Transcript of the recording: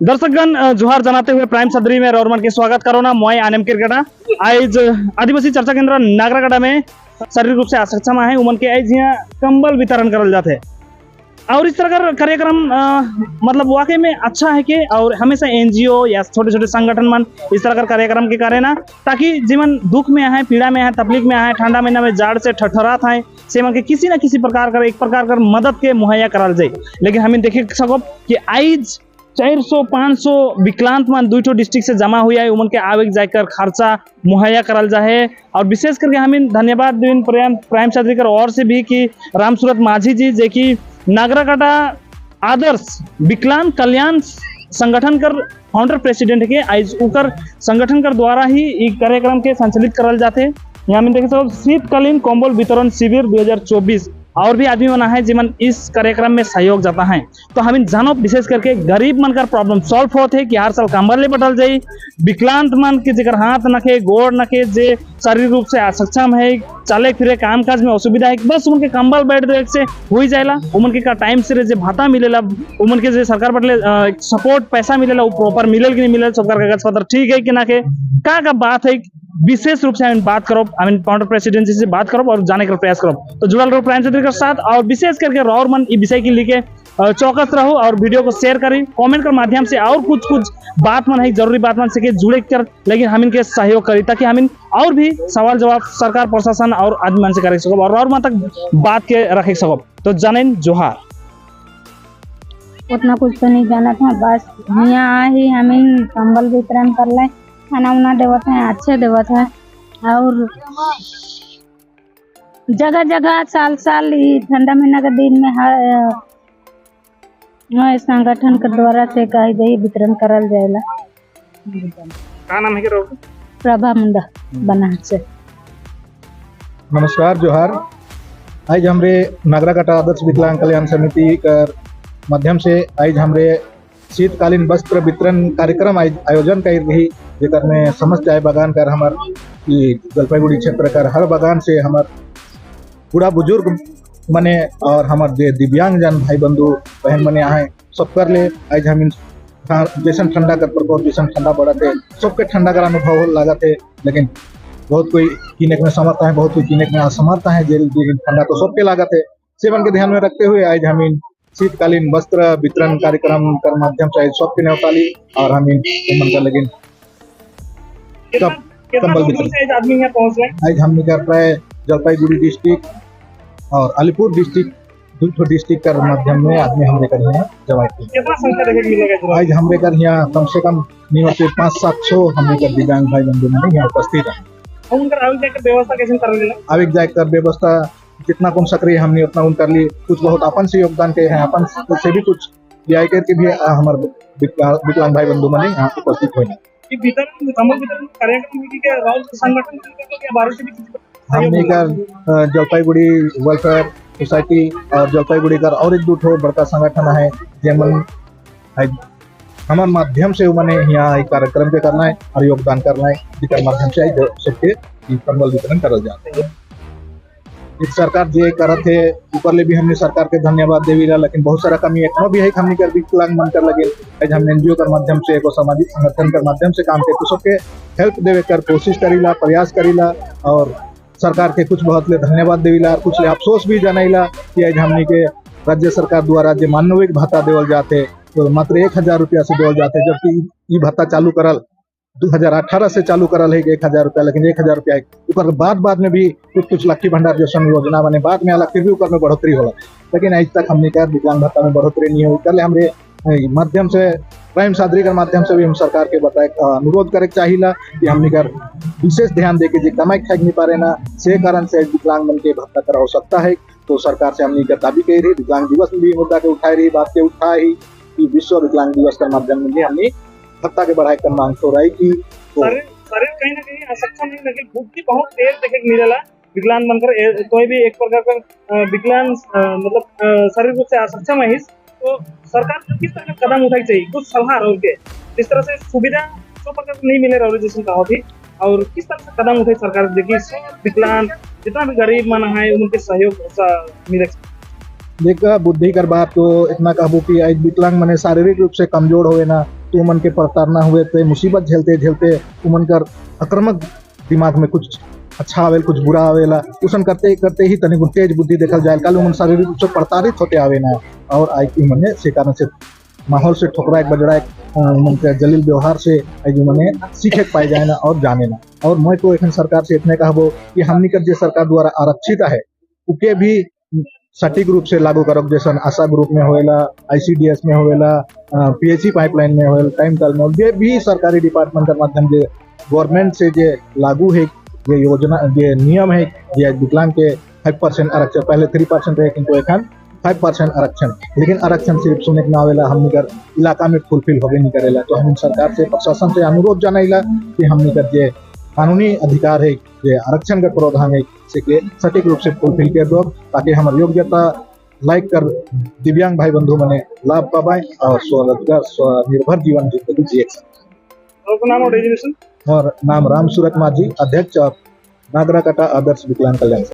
दर्शकगण, जोहार जनाते हुए प्राइम सदरी में रौरमन के स्वागत करो ना। मोय आनम क्रिकेटा आज आदिवासी चर्चा केंद्र नागराकाटा में शारीरिक रूप से असक्षम है उमन के आज यहाँ कंबल वितरण करल जाते और इस तरह का कार्यक्रम मतलब वाकई में अच्छा है कि और हमेशा एनजीओ या छोटे छोटे संगठन मन इस तरह का कार्यक्रम के करे ना, ताकि जीवन दुख में आए, पीड़ा में आए, तकलीफ में आए, ठंडा महीना में जाड़ से ठठरात है, से मन के किसी न किसी प्रकार का एक प्रकार का मदद के मुहैया कराल जाए। लेकिन हमें देखे सको कि आज 400-500 विकलांग मन दुई ठो डिस्ट्रिक्ट से जमा हुई है, उमन के आवेक जाकर खर्चा मुहैया कराल जाए। और विशेष करके हमें धन्यवाद दिन प्राइम प्राइम सादरी कर और से भी कि रामसूरत माझी जी, जे कि नागराकाटा आदर्श विकलांग कल्याण संगठन कर फाउंडर प्रेसिडेंट के, आज उकर संगठन कर द्वारा ही ई कार्यक्रम के संचालित करल जाते। यहाँ में देखे सब शीतकालीन कंबल वितरण शिविर 2024 और भी आदमी बना है जिमन इस कार्यक्रम में सहयोग जाता है। तो हम जानो विशेष करके गरीब मन का प्रॉब्लम सॉल्व होते है कि हर साल कंबल ले बटल जाई, विकलांग मन के जेकर हाथ नखे, गोड़ नखे, जे शारीरिक रूप से असक्षम है, चले फिरे काम काज में असुविधा है, बस उनके कंबल बैठ दे से हो ही जाएला। उमन के का टाइम से जे भत्ता मिलेला, उमन के जे सरकार बटले सपोर्ट पैसा मिलेला, वो प्रॉपर मिलेल कि नहीं मिलेल, सरकार कागज पत्र ठीक है कि ना के का का बात है, विशेष रूप से हम बात करो, I mean founder president जी से बात करो और जाने का प्रयास करो। तो जुड़ल रहो प्राइम चौधरी के साथ और विशेष करके रौर मन इस विषय के लेके चौकस रहो और वीडियो को शेयर करें, कमेंट कर माध्यम से और कुछ कुछ बात मन है, जरूरी बात मन से के जुड़े कर, लेकिन हम इनके सहयोग करी ताकि हम इन और भी सवाल जवाब सरकार, प्रशासन और आदमी मन से कर सको और मन तक बात के रख सको। तो जानें, जोहार। उतना कुछ तो नहीं जाना था, बस यहाँ आए ही हमें कंबल वितरण कर ले, खाना उना देवत है, अच्छे देवत है और जगह जगह साल साल ई ठंडा महीना के दिन में हर संगठन के द्वारा से कही जाई वितरण करल जाएला। का नाम है के रौर? प्रभा मुंडा बना से। नमस्कार, जोहार। आज हमरे नागराकाटा आदर्श विकलांग कल्याण समिति कर माध्यम से आज हमरे शीतकालीन वस्त्र वितरण कार्यक्रम आयोजन कर रही, जेकर में समस्त चाय बागान कर हमार ई जलपाईगुड़ी क्षेत्र कर हर बागान से हमार बूढ़ा बुजुर्ग मने और हमार जे दिव्यांग जन भाई बंधु बहन मने आए सब कर ले। आज हम जैसन ठंडा कर प्रकोप, जैसन ठंडा बढ़त है, सबके ठंडा का अनुभव लागत है, लेकिन बहुत कोई किने में समर्थ है, बहुत कोई किने में असमर्थ है। जेल लेकिन ठंडा तो सबके लागत है, सेवन के ध्यान में रखते हुए आज हम इन शीतकालीन वस्त्र वितरण कार्यक्रम कर माध्यम से आज सबके न्योताली और हम इन मन कर लेकिन कितना सब कितना कंबल दूर वितरण। से आदमी यहाँ पहुँच रहे हैं? आज हमने कर प्राय जलपाईगुड़ी डिस्ट्रिक्ट और अलीपुर डिस्ट्रिक्ट, दो ठो डिस्ट्रिक्ट कर माध्यम में आदमी हमरे कर यहाँ जमा किए। कितना संख्या देखे के मिलेगा इधर? आज हमरे कर यहाँ कम से कम नहीं होते 500-700 हमरे कर दिव्यांग भाई बंधु मने यहाँ उपस्थित है। और उनका आवे जाकर व्यवस्था कैसे कर रहे हैं? आविक जाए कर व्यवस्था जितना कम सक्रिय हमने उतना उन कर ली, कुछ बहुत अपन से योगदान के हैं, अपन से भी कुछ लिया करके भी हमारे विकलांग भाई बंधु मने यहाँ उपस्थित हुए। कि वितरण, कंबल वितरण कार्यक्रम में कि राउत संगठन के बारे से भी किसी को सहयोग हमने मिला? कर जलपाईगुड़ी वेलफेयर सोसाइटी और जलपाईगुड़ी कर और एक दो ठो बड़का संगठन है जेमन हमार माध्यम से मने यहाँ एक कार्यक्रम के करना है और योगदान करना है, जिसके माध्यम से आई सबके ई कंबल वितरण करल जाता है। एक सरकार जे करत है ऊपर ले भी हमने सरकार के धन्यवाद देवी रहा, लेकिन बहुत सारा कमी एखनो भी है। हमने कर विकलांग मन कर लगे आज हमने एनजीओ के माध्यम से एगो सामाजिक संगठन के माध्यम से काम के तो सबके हेल्प देवे कर कोशिश करीला, प्रयास करीला और सरकार के कुछ बहुत ले धन्यवाद देवीला, कुछ ले अफसोस भी जनाइला कि आज हमने के राज्य सरकार द्वारा जो मानविक भत्ता देवल जाते तो मात्र 1000 रुपया से देवल जाते, जबकि ई भत्ता चालू करल 2018 से चालू करल है 1000 रुपया, लेकिन 1000 रुपया ओकर बाद बाद में भी कुछ कुछ लक्ष्मी भंडार जैसन योजना बने बाद में अलग फिर भी ओकर में बढ़ोतरी होला, लेकिन आज तक हमने का विकलांग भत्ता में बढ़ोतरी नहीं हुई। कल हमरे माध्यम से प्राइम सादरी के माध्यम से भी हम सरकार के बताए अनुरोध करे के चाहिला कि हमने कर विशेष ध्यान दे के जे कमाई खाई नहीं पा रहे ना से कारण से विकलांग मन के भत्ता कर आवश्यकता है, तो सरकार से हमने कर दावी कही रही, विकलांग दिवस में भी मुद्दा के उठाई रही, बात के उठाई कि विश्व विकलांग दिवस के माध्यम में भी हमने भत्ता के बढ़ाए कर मांग तो रही की तो शरीर कहीं ना कहीं असक्षम है, लेकिन बुद्धि बहुत तेज देखे के मिलेला विकलांग बनकर कोई भी एक प्रकार का विकलांग मतलब शारीरिक रूप से असक्षम है, तो सरकार को किस तरह का कदम उठाए चाहिए, कुछ सलाह रहो के इस तरह से सुविधा सब प्रकार नहीं मिले रहो जैसे कहा थी और किस तरह से कदम उठाए सरकार देखिए विकलांग जितना भी गरीब मन है उनके सहयोग मिले। देख, बुद्धि कर बात तो इतना कहबू कि आज विकलांग मने शारीरिक रूप से कमजोर होवे ना तो तो उमन के प्रताड़ना हुए थे, मुसीबत झेलते झेलते उमन कर आक्रामक दिमाग में कुछ अच्छा आवेल, कुछ बुरा आवेला, उसन करते करते ही तनिक तेज बुद्धि देखल जाए। कल उमन शारीरिक रूप से प्रताड़ित होते आवे ना और आई मने से कारण से माहौल से ठोकरा एक बजरा एक उमन के जलील व्यवहार से आई मने सीखे पाए जाए ना और जाने ना। और मैं तो एखन सरकार से इतने कहबो कि हमनी कर जे सरकार द्वारा आरक्षित है उके भी सटीक रूप से लागू करो, जैसन आशा ग्रुप में होएला, आईसीडीएस में होएला, पीएचई पाइपलाइन में होएला, टाइम कल में, जे भी सरकारी डिपार्टमेंट के माध्यम से गवर्नमेंट से जे लागू है, ये योजना, ये नियम है, ये विकलांग के 5% आरक्षण, पहले 3% रहे किंतु एखन 5% आरक्षण, लेकिन आरक्षण सिर्फ सुने के ना आवेला, हमनी कर इलाका में फुलफिल होबे नहीं करेला। तो हम सरकार से, प्रशासन से अनुरोध जनाइला कि हमनी कर जे कानूनी अधिकार है, जे आरक्षण का प्रावधान है, से के सटीक रूप से फुलफिल कर दो, ताकि हमारे योग्यता लाइक कर दिव्यांग भाई बंधु मने लाभ पाए और स्वरोजगार स्वनिर्भर जीवन जिंदगी जिए सकें। आपका नाम और डेजिग्नेशन? और नाम राम सूरत माझी, अध्यक्ष नागराकाटा आदर्श विकलांग कल्याण।